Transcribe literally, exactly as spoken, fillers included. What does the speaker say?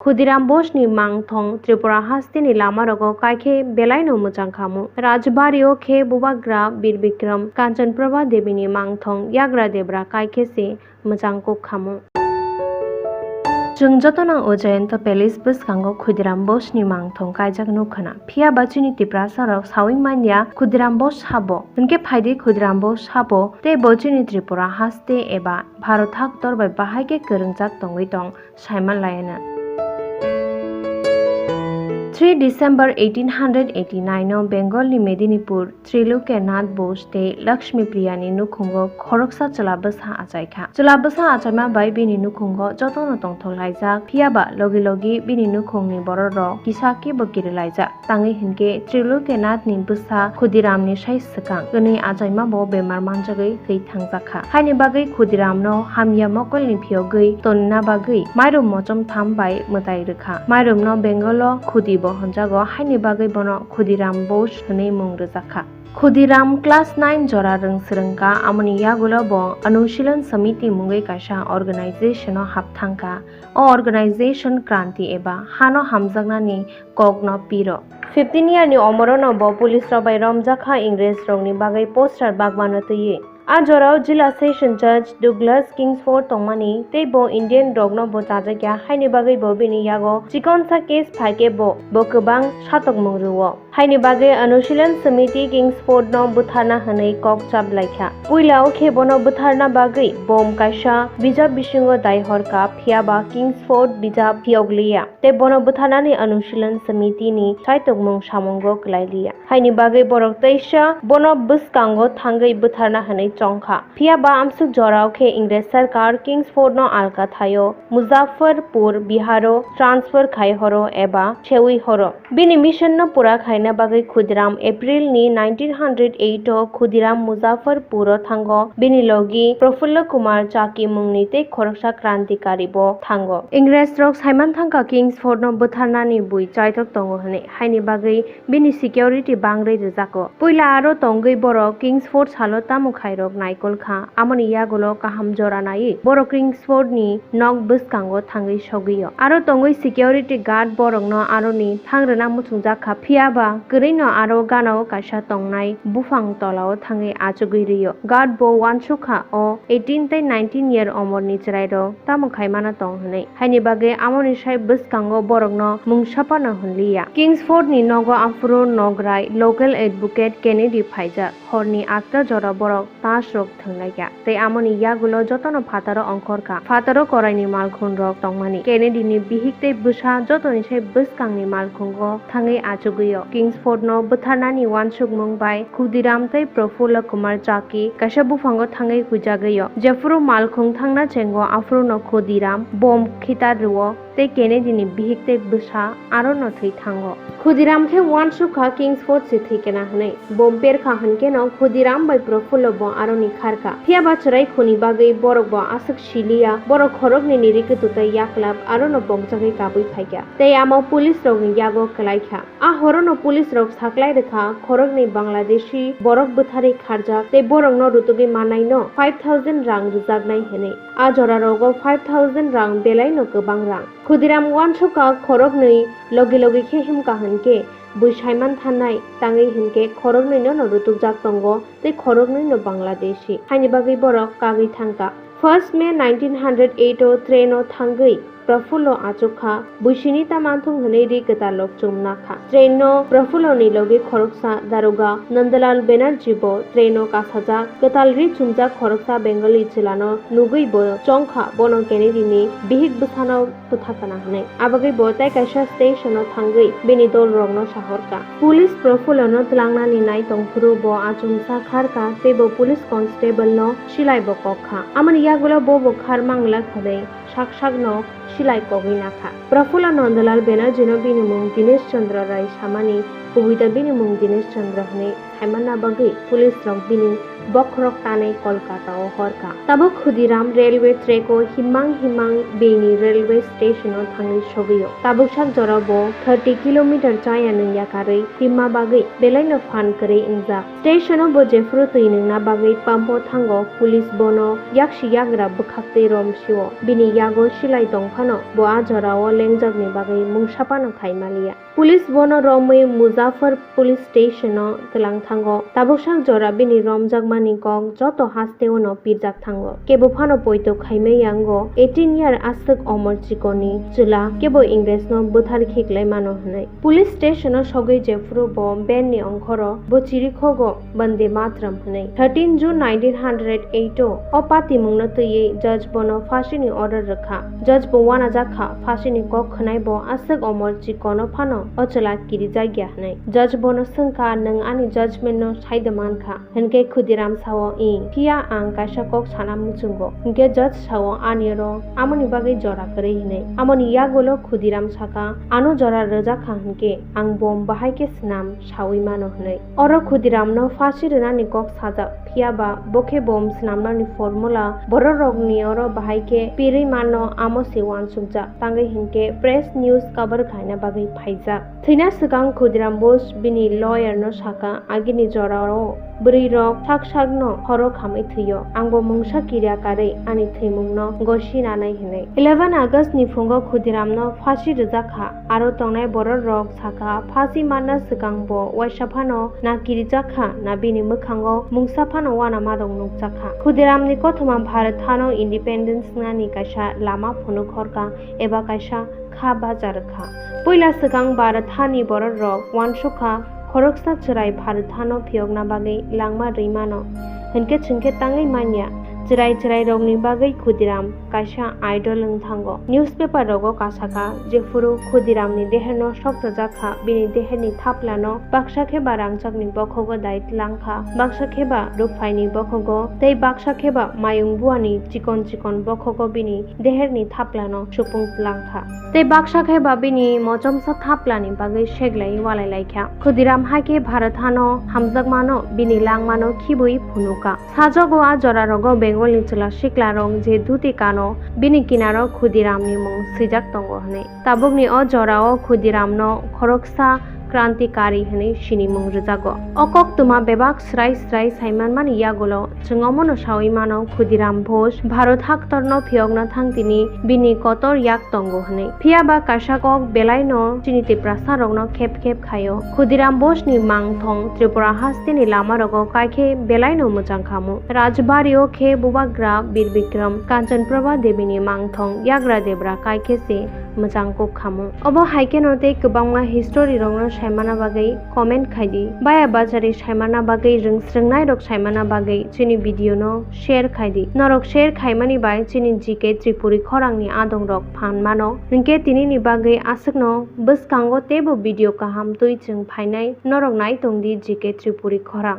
Khudiram Bosni mangthong Tripura hasteni lamarogo kaikhe belaino mwchang khamu. Rajbario khe Bubagra Bir Bikram Kanchanprabha Debini mangthong Yagra Debra kaikhe se mwchang kuk khamu. Chwng jotono o Jayanta Palace bwskango Khudiram Bosni mangthong kaijak nukkhana. Phiya ba chini Tiprasa rok sawi manya Khudiram Bos sabo. Hinkhe phaidi Khudiram Bos sabo tei bo chini Tripura haste eba Bharat haktor bai bahai khe kwrwngjak tongwi tong saiman laiana. Three December eighteen hundred eighty-nine o Bengal ni Medinipur Trilokanath Bose tei Lakshmi Priya ni nukhungo khoroksa chwla bwsa achaikha. Chwla bwsa achaima bai bini nukhungo jotono tongthok laijak, phiya ba logi logi bini nukhungni borok rok kisa kebo kiri laijak. Tangwi hinkhe Trilokanath ni bwsa Khudiram ni sai swkang kwnwi achaima bo bemar manjagwi thwi thangjakha. Haini bagwi Khudiram no hamya mokolni phiyogwi tonina bagwi mairum mochom tham bai mwtai rwkha. Mairum no Bengal o Khudi bo hwnjago, haini bagwi bono Khudiram Bose hwnwi mung rwjakha. Khudiram class nine jora rwng swrwngkha, amoni yagulo bo Anushilan Samiti mungwi kaisa organization o hap thangkha. O organization kranti eba hano hamjaknani kokno piro. Fifteen year ni omorono bo police rok bai romjakha, Ingres rokni bagwi poster bagmano twiwi. A jorao Jila Session Judge Douglas Kingsford tongmani tei bo Indian rokno bo chajakya, haini bagwi bo bini yago chikonsa case phaikhe bo, bo kwbang satokmung rwo. Haini bagwi Anushilan Samiti Kingsford no bwtharna hwnwi kok chap laikha. Puila o khe bono bwtharna bagwi bom kaisa bijap bisingo dai horkha, phiya ba Kingsford bijap phiyok liya tei bono bwtharnani Anushilan Samiti ni saitokmung samungo kwlai liya. Haini bagwi borok teisa bono bwskango thangwi bwtharna hwnwi chongkha. Phiya ba amsuk jorao khe Ingres sarkar Kingsford no alka thaio Muzaffarpur, Biharo transfer khai horo eba sewi horo. Bini mission no pura khaina bagwi Khudiram April ni nineteen hundred eight o Khudiram Muzaffarpur o thango. Bini logi Prafulla Kumar Chaki mungni tei khoroksa krantikari bo thango. Ingres rok saiman thangkha Kingsford no bwtharnani bui chaitok tongo hwnwi, haini bagwi bini security bangrwi rwjago. Puila aro tongwi borok Kingsford salo tamo khairok naikol kha, amoni yagulo kaham jora naiwi borok Kingsford ni nok bwskango thangwi sogwio. Aro tongwi security guard borokno aroni thangrwna muchungjak kha, phiya ba kwrwino aro ganao kaisa tongnai buphang tolao thangwi achugwi rio. Guard bo uansuk kha o eighteen tei nineteen year omorni chwrairok tamo khaimano tong hwnwi. Haini bagwi amoni sai bwskango borokno mungsa phano hwnliya. Kingsford ni nogo aphuru nograi, local advocate Kennedy phaijak. Horni atta jora borok tasrok thwnglaikha tei amoni yagulo jotono phataro ongkhorkha. Phataro koraini malkhunrok tongmani. Kennedy ni bihik tei bwsa jotoni sai bwskangni malkhungo thangwi achugwio. Kingsford no bwtharnani uansukmung bai Khudiram tei Prafulla Kumar Chaki kaisa buphango thangwi huijagwio. Jephuru malkhung thangna chengo, aphuru no Khudiram bom khitar rwo tei Kennedy ni bihik tei bwsa aro no thwi thango. Khudiram khe uansuk kha Kingsford se thwi kena hwnwi. Bom per kha hwnkhe no Khudiram bai Prafulla bo aro ni khar kha. Phiya ba chwrai khuni bagwi borok bo aswk siliya, borok khoroknwi ni rikitwtwi yaklap aro no pongjagwi kabwi phaikha tei amo police rokni yago kwlai kha. A horono police rok saklai rwkha, khoroknwi Bangladeshi borok bwtharwi kharjak tei borokno rutugwi mannaino five thousand rang rwjaknai hwnwi. A jora rogo five thousand rang belaino kwbang rang. Khudiram uansukha khoroknwi logi logi khe himkha hwnkhe bui saiman thannai, tangwi hwnkhe khoroknwino no rutujak tongo tei khoroknwino Bangladeshi. Haini bagwi borok kagwi thangkha. First May nineteen hundred eight o train o thangwi Prafulla achuk kha, buisini ta manthung hwnwi ri kwtal rok chumna kha. Train no Prafulla ni logi khoroksa daroga Nandalal Banerjee bo train o kasajak, kwtal ri chumjak khoroksa Bengali chwla no nugwi bo chongkha, bono Kennedy ni bihik bwsano bwtha kana hwnwi. Abagwi bo tai kaisa station o thangwi bini dol rok no sahorkha. Police Prafulla no twlangnani nai tongphuru bo achomsa kharkha tei bo police constable no silai bo kok kha. Amoni yagulo bo bo khar mangla hwnwi sak sakno silai kogwi nakha. Prafulla Nandalal Banerjee no bini mung Dinesh Chandra Rai samani, kubui da bini mung Dinesh Chandra hwnwi saimanna bagwi police rok bini Bokhorok tanwi Kolkata o horkha. Tabuk Khudiram railway track o himang himang bini railway station o thangwi sogwi o. Tabuk sak jora bo thirty kilometer chaya nung yakarwi himma bagwi belai no phan kwrwi wngjak. Station o bo jephuru twi nungna bagwi pump o thango, police bono yaksi yagra bwkhaktwi rom sio. Bini yago silai tong phano bo a jora o lengjak ni bagwi mungsa phano khai maliya. Police bono romwi Muzaffar Police Station o twlang thango. Tabuk sak jora bini romjakmani kok joto haste o no pirjak thango. Kebo phano poito khaimai yango eighteen year aswk omor chikoni chwla kebo Ingres no bwthar khiklai mano hwnwi. Police station o sogwi jephuru bo band ni ongkhoro bo chirikhogo Bande Matram hwnwi. Thirteen June nineteen hundred eight o o patimungno twiwi judge bono phasini order rwkha. Judge bo uanajak kha, phasini kok khwnai bo aswk omor chikono phano o chwla kirijakya hwnwi. Judge bono swngkha, "Nwng ani judgment no saida mankha?" Hinkhe Khudiram sao, "Ih, phiya ang kaisa kok sana muchungo." Hinkhe judge sao, "Ani oro amoni bagwi jora kwrwi," hwnwi. Amoni yagulo Khudiram saka, "Ano jora rwjak kha hinkhe ang bom bahai khe swnam saui mano," hwnwi. Oro Khudiramno phasi rwnani kok sajak, phiya ba bo khe bom swnamnani formula bororokni oro bahai khe pirwi mano, amo se uansukjak, tangwi hinkhe press news cover khaina bagwi phaijak. Thwina swkang Khudiram Bose bini lawyer no saka, agini jorao bwrwi rok sak sak no horo khamwi thwio, angbo mungsa kiriya karwi ani thwimung no gosi nanai hinwi. Eleven August ni phungo Khudiram no phasi rwjak kha, aro tongnai borok rok saka, phasi manna swkang bo uaisa phano na kirijak kha, na bini mwkhango mungsa phano uanama rok nukjak kha. Khudiram ni kothoma Bharat hano independence wngnani kaisa lama phunuk horkha eba kaisa kha bajar kha. Puila swkang Bharat hani borok rok uansuk kha, khoroksa chwrai Bharat hano phiyokna bagwi langma rwi mano. Hinkhe chwngkhe tangwi manya, chwrai chwrai rokni bagwi Khudiram kaisa idol wng thango. Newspaper rogo kasakha, jephuru Khudiram ni deher no sok chajak kha, bini deher ni thapla no baksa khe ba rangchak ni bokhogo dai tlang kha, baksa khe ba rukphai ni bokhogo, tei baksa khe ba mayung bua ni chikon chikon bokhogo bini deher ni thapla no supung tlang kha. Tei baksa khe ba bini mochomsa thapla ni bagwi seglai walai lai kha. Khudiram hai khe Bharat hano hamjakmano bini langmano khibwi phunukha. Sajogo a jora rogo Bengal ni chwla sikla rok je dhuti kano bini kinaro Khudiram ni mung swijak tongo hwnwi. Tabukni o jora o Khudiram no khoroksa krantikari hwnwi sinimung rwjago. O koktwma bebak srai srai saimanmani yagulo chwng omono saui mano, Khudiram Bose Bharat haktorno phiyokna thang tini bini kotor yak tongo hwnwi. Phiya ba kaisa kok belaino chini Tiprasarokno khep khep khaio. Khudiram Bose ni mangthong Tripura hasteni lamarogo kaikhe belaino mwchang khamu. Rajbari o khe Bubagra Bir Bikram Kanchan Prabha Devi ni mangthong Yagra Debra kaikhe se mwchang kuk khamu. Obo hai kheno tei kwbangma history rokno saimana bagwi comment khai di. Baya bachari saimana bagwi, rwng srwngnai rok saimana bagwi chini video no share khai di. Norok share khaimani bai chini G K Tripuri khorang ni adong rok phan mano. Hinkhe tini ni bagwi aswk no, bwskango teibo video kaham twi chwng phainai. Norok nai tong di G K Tripuri khorang.